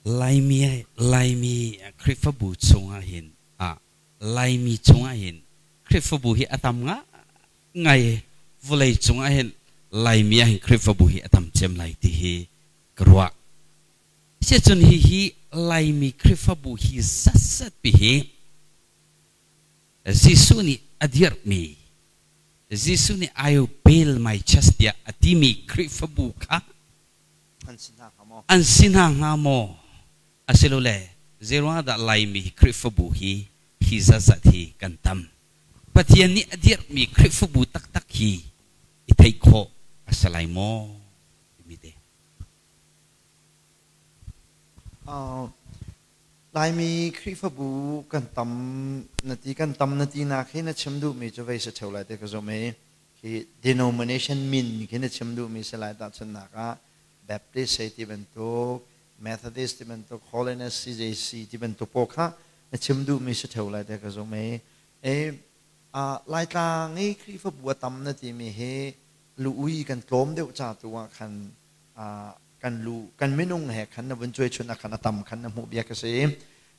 Laimi Laimi Khrihfabu chungah hin ah Laimi chungah hin Khrihfabu hi a tam nga ngai. Vawlei cungah hin Laimi ah hin Khrihfabu hi a tam cem lai ti hi ka ruah. Siacun hihi Laimi Khrihfabu hi zatzat pi hi Jesuh nih a dirhmi, Jesuh nih I will build my church tiah a timi Khrihfabu kha an si hna hnga maw? An si hna hnga maw? Asilole zeiruangah dah Laimi Khrihfabu hi hi zatzat hi kan tam? Pathian nih a dirhmi Khrihfabu taktak hi i theih khawh a si lai maw? Timi te. Laimi Khrihfabu kan tam na ti kan tam na ti nak hi na chim duhmi cu vei si ṭheo lai ti ka zumh i khi denomination min khi na chim duhmi si lai. Tahchunhnak ah, Baptist hei ti bantuk, Methodist ti bantuk, Holiness CJC ti bantuk pawl kha na chim duhmi si ṭheo lai ti ka zumh i Laitlang i Khrihfabu a tam na timi hi lu ui kan tlawm deuh ca tu ah khan kan lu kan minung he khan na vun cuai chun ah khan a tam khan na hmuh bia ka si.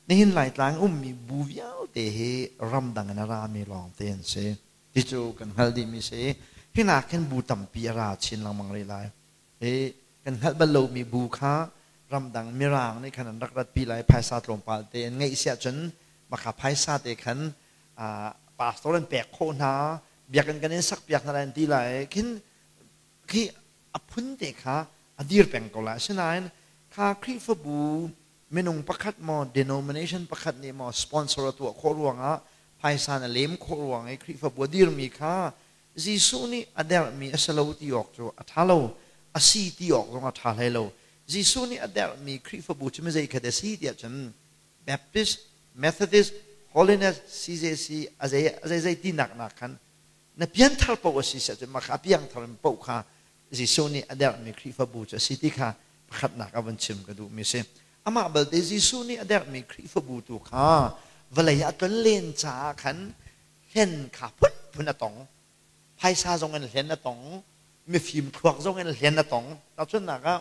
Nihin Laitlang ummi bu vialte hi ramdang in a rami lawng te an si ti cu kan hngalh dihmi si. Hi nak hin bu tampi a ra chin lengmang rih lai i kan hngalh bal lomi bu kha ramdang mirang nih khan an rak ratpi lai. Phaisa tlawmpal te an ngeih siah cun maka phaisa te khan pastor an pek khawh hna, biakinn kan in sak piak hna lai an ti lai. Khin khi a phun te kha a dir peng ko lai. Asinain kha Khrihfabu minung pakhat maw, denomination pakhat nih maw sponsor a tuah khawh ruangah, phaisa na lem khawh ruang i Khrihfabu a dirmi kha Jesuh nih a derhmi a si lo ti awk cu a ṭha lo, a si ti awk zong a ṭha hlei lo. Jesuh nih a derhmi Khrihfabu cu mizei khat a si tiah cun Baptist, Methodist, Holiness, CJC a zei a zeizei tinak nak khan na pianthar paoh a si siah cun mah kha a piangthar in paoh kha Jesuh nih a derhmi Khrihfabu cu a si ti kha pakhatnak a vun chim ka duhmi a si. Amah balte Jesuh nih a derhmi Khrihfabu tu kha vawlei ah a tlonlen caah khan hlen kha phunphun a tong. Phaisa zong in hlen a tong, mifim thluak zong in hlen a tong. Tahchunhnak ah,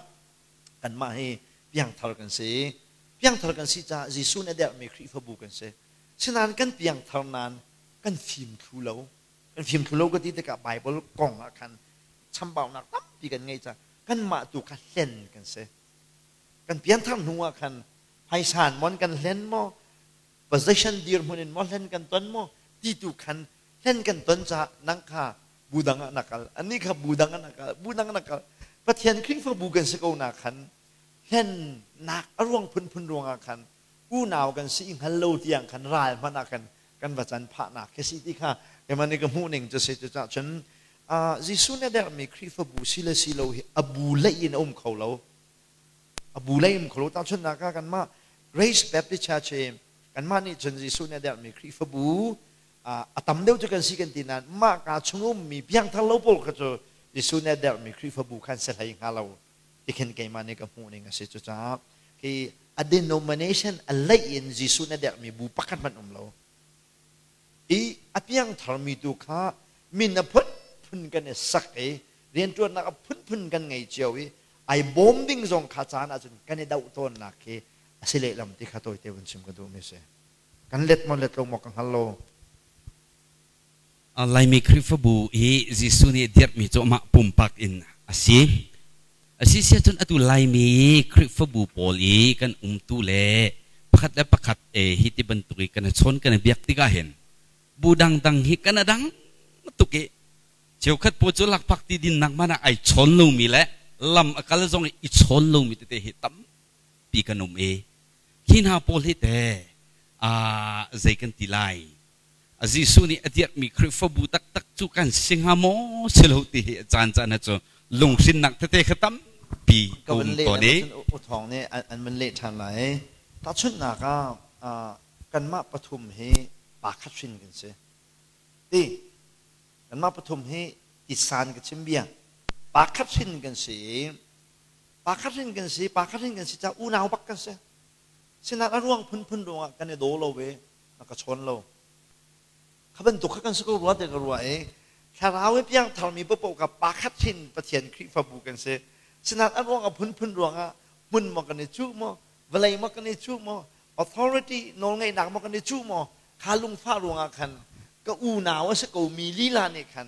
kanmah hi piangthar kan si. Piangthar kan si caah Jesuh nih a derhmi Khrihfabu kan si. Sinain kan piangthar nain kan fim thlu lo. Kan fim thlu lo ka ti tikah Bible kong ah khan chambaunak tampi kan ngei caah kanmah tu kha hlen kan si. Kan pianthar hnu ah khan phaisan mon kan hlen maw, position dirhmun in maw hlen kan ton maw ti tu khan hlen kan ton caah nang kha bu dang ah na kal, ani kha bu dang ah na kal, bu dang ah na kal. Pathian Khrihfabu kan si ko na khan hlen nak a ruang phunphun ruangah khan unau kan si hngal lo tiang khan ral hmanh ah khan kan va can phahnak khi si ti kha keimah nih ka hmuh ning cu si. Cucaah cun Jesuh nih a derhmi Khrihfabu si le si lo hi a bu leih in a um kho lo, a bu lei um kho lo. Tahchunhnak ah, kanmah Grace Baptist Church hi kanmah nih cun Jesuh nih a derhmi Khrihfabu a tam deuh cu kan si kan ti nain mah ka chung ummi piangthar lo pawl kha cu Jesuh nih a derhmi Khrihfabu khan si hlei hnga lo ti khin keimah nih ka hmuh ning a si. Cucaah khi a denomination a leih in Jesuh nih a derhmi bu pakhat hmanh um lo i a piangtharmi tu kha min a phunphun kan i sak i rianṭuannak a phunphun kan ngei cio i ai bawm ding zong kha caan ahcun kan i doh tawnnak khi a si lehlam ti kha tawite vun chim ka duhmi si. Kan let maw let lo maw ka hngal lo. Laimi Khrihfabu hi Jesuh nih dirhmi cu amah pumpak in a si. A si siah cun atu Laimi Khrihfabu pawl i kan umtu le pakhat le pakhat hi ti bantuk i kan i chawn kan i biak tikah hin bu dangdang hi kan a dang tuk i cheukhat pawl cu lakphak ti dinnak hmanh ah ai chawn lomi le lam a kal zong i i chawn lomi tete hi tampi kan um i hi hna pawl hi te zei kan ti lai, Jesuh nih a dirhmi Khrihfabu taktak cu kan si hnga maw si lo ti hi caan caan ah cu lunghrinnak tete kha tampi ka um van leh tawn le i u thawng nih an van leh ṭhan lai. Tahchunhnak ah, kanmah pathum hi pa khat hrin kan si ti. Kanmah pathum hi tisan ka chim bia, pa khat hrin kan si i pa khat hrin kan si, pa khat hrin kan si caah unau bak kan si. Sinain a ruang phunphun ruangah kan i daw lo i na ka chawn lo. Kha bantuk kha kan si ko rua ti ka ruah i thlarau i piangtharmi paohpaoh kha pa khat hrin Pathian Khrihfabu kan si. Sinain a ruang a phunphun ruangah hmun maw kan i cuh maw. Vawlei maw kan i cuh maw? Authority nawlngeihnak maw kan i cuh maw? Kha lungfah ruangah khan ka unau a si ko mi lila nih khan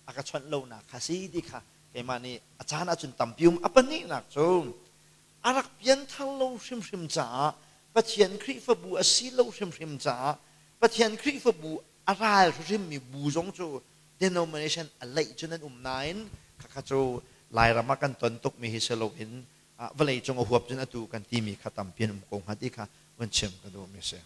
a ka chawnh lonak kha si ti kha keimah nih a caan ahcun tampi um. A pahnihnak cu a rak pianthar lo hrimhrim caah, Pathian Khrihfabu a si lo hrimhrim caah, Pathian Khrihfabu a ral hrimmi bu zong cu denomination a leih cun an um nain khakha cu Lairam ah kan ton tukmi hi si loin vawlei cung a huap cun atu kan timi kha tampi an um ko hnga ti kha vun chim ka duhmi a si.